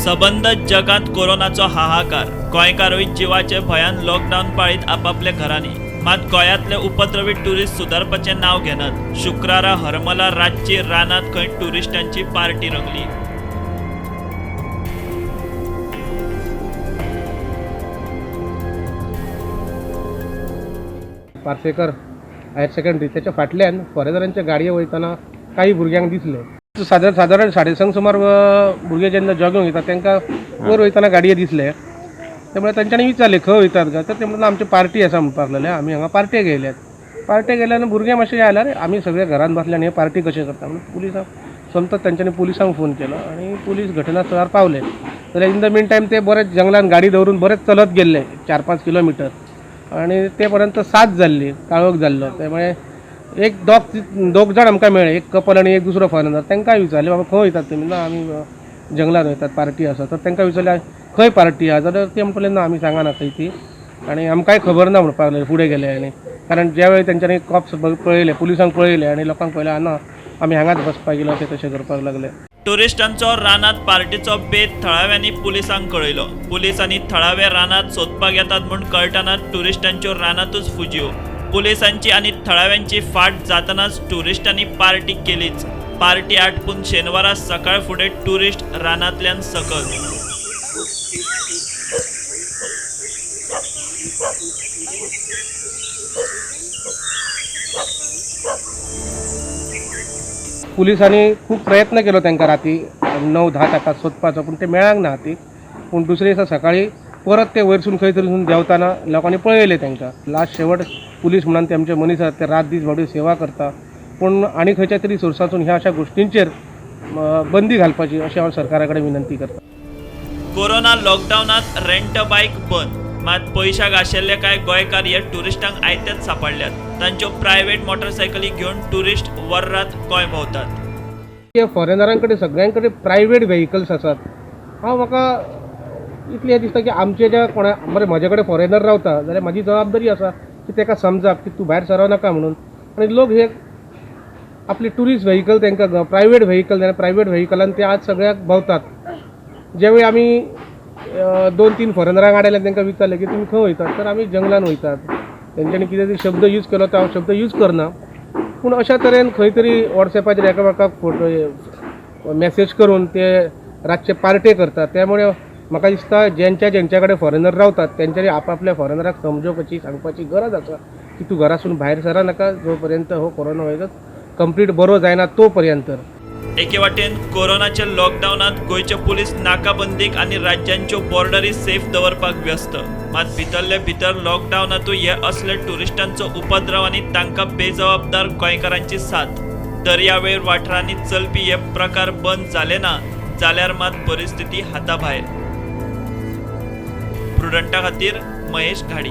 सबंद जगांत कोरोनाचो हाहाकार. गोंयकारूय जिवाचे भंयान लॉकडावन पाळीत आपापल्या घरांनी. मात गोंयांतले उपद्रवी टुरिस्ट सुदारपाचें नांव घेनात. शुक्रारा हरमला रातची रानांत खंय टुरिस्टांची पार्टी रंगली. पार्सेकर हायर सेकंडरी त्याच्या फाटल्यान फॉरेनरांच्या गाडये वयतना काही भुरग्यांक दिसले. सादारण 5:30 सुमार भुरगे जेन्ना जॉगिंग वयता तांकां वयर वयतना गाडये दिसले. त्यामुळे तांच्यांनी विचारले खंय वयतात काय, तर ते म्हणटा आमची पार्टी आसा म्हणपाक लागले, आमी हांगा पार्टेक येयल्यात. पार्टेक गेल्यान भुरगे मातशे आयले, आमी सगळे घरान बसले आनी हे पार्टी कशें करता म्हणून पुलिसांक समजत तांच्यांनी पुलिसांक फोन केलो आनी पुलीस घटनास्थळार पावले. जाल्यार इन the mean time ते बरेच जंगलान गाडी दवरून बरेच चलत गेल्ले 4-5 किलोमिटर आनी ते पर्यंत 7 जाल्ली, काळोख जाल्लो. त्यामुळे एक दोग जाण आमकां मेळ्ळे, एक कपल आनी एक दुसरो फॉरेनर. तांकां विचारलें बाबा खंय वयतात तुमी, ना आमी जंगलान वयतात, पार्टी आसा. तर तांकां विचारलें खंय पार्टी आसा, जाल्यार ते म्हणपाक लागले ना आमी सांगना खंय ती आनी आमकांय खबर ना म्हणपाक लागले फुडें गेले. आनी कारण ज्या वेळी तेंच्यांनी कॉप्स पळयले, पुलिसांक पळयले आनी लोकांक पळयले, ना आमी हांगाच बसपाक गेलो, अशें तशें करपाक लागले. टुरिस्टांचो रानांत पार्टीचो बेत थळाव्यांनी पुलिसांक कळयलो. पुलीस आनी थळावे रानांत सोदपाक येतात म्हूण कळटना टुरिस्टांच्यो रानांतूच फुजयो. पुलिसांची आनी थळाव्यांची फाट जातनाच टुरिस्टांनी पार्टी केलीच. पार्टी आटपून शेनवारा सकाळ फुडें टुरिस्ट रानांतल्यान सकल. पुलिसांनी खूब प्रयत्न केलो तांकां राती 9-10 ताका सोदपाचो, पूण ते मेळांक ना ती. पूण दुसरे दिसा सकाळी परत ते वयरसून खंय तरी देंवतना लोकांनी पळयले तांकां. लास्ट शेवट पुलीस म्हणून ते आमचे मनीस आसात, ते रात दीस बाबडी सेवा करता, पूण आनी खंयच्या तरी सोर्सासून ह्या अशा गोश्टींचेर बंदी घालपाची अशें हांव सरकारा कडेन विनंती करता. कोरोना लॉकडावनात रेंट बायक बंद, मात पयशाक आशिल्ले कांय गोंयकार हे टुरिस्टांक आयतेच सांपडल्यात. तांच्यो प्रायव्हेट मोटरसायकली घेवन टुरिस्ट वर्रात गोंय भोंवतात. फॉरेनरां कडेन सगळ्यां कडेन प्रायवेट व्हेकल्स आसात. हांव म्हाका इतलें दिसता की आमचे ज्या कोणा बरें म्हजे कडेन फॉरेनर रावता जाल्यार म्हाजी जबाबदारी आसा की ताका समजाप की तूं भायर सरो नाका म्हणून. आनी लोक हे आपले टुरिस्ट व्हेकल तांकां प्रायवेट व्हेकल जाल्यार प्रायवेट व्हेकलान ते आज सगळ्याक भोंवतात. ज्यावेळी आमी 2-3 फॉरेनरांक आडायले, तांकां विचारलें की तुमी खंय वयतात, तर आमी जंगलान वयतात. तेंच्यांनी कितें तरी शब्द यूज केलो तो हांव शब्द यूज करना, पूण अशा तरेन खंय तरी वॉट्सएपाचेर एकामेकाक फोटो मॅसेज करून ते रातचे पार्टे करतात. त्यामुळे म्हाका दिसता ज्यांच्या ज्यांच्या कडेन फॉरेनर रावतात तेंच्यांनी आपापल्या फॉरेनराक समजोवपाची सांगपाची गरज आसा की तूं घरासून भायर सरा नाका जो पर्यंत हो कोरोना व्हायरस कंप्लीट बरो जायना तो पर्यंत. एके वाटेन कोरोनाच्या लॉकडावनात गोंयचे पुलीस नाकाबंदीक आनी राज्यांच्यो बॉर्डरी सेफ दवरपाक व्यस्त, मात भितरले भितर लॉकडावनातूय हे असले टुरिस्टांचो उपद्रव आनी तांकां बेजबाबदार गोंयकारांची साथ. दर्यावेळ वाठारांनी चलपी हे प्रकार बंद जाले ना जाल्यार मात परिस्थिती हाताभायर. प्रुडंटा खातीर महेश घाडी.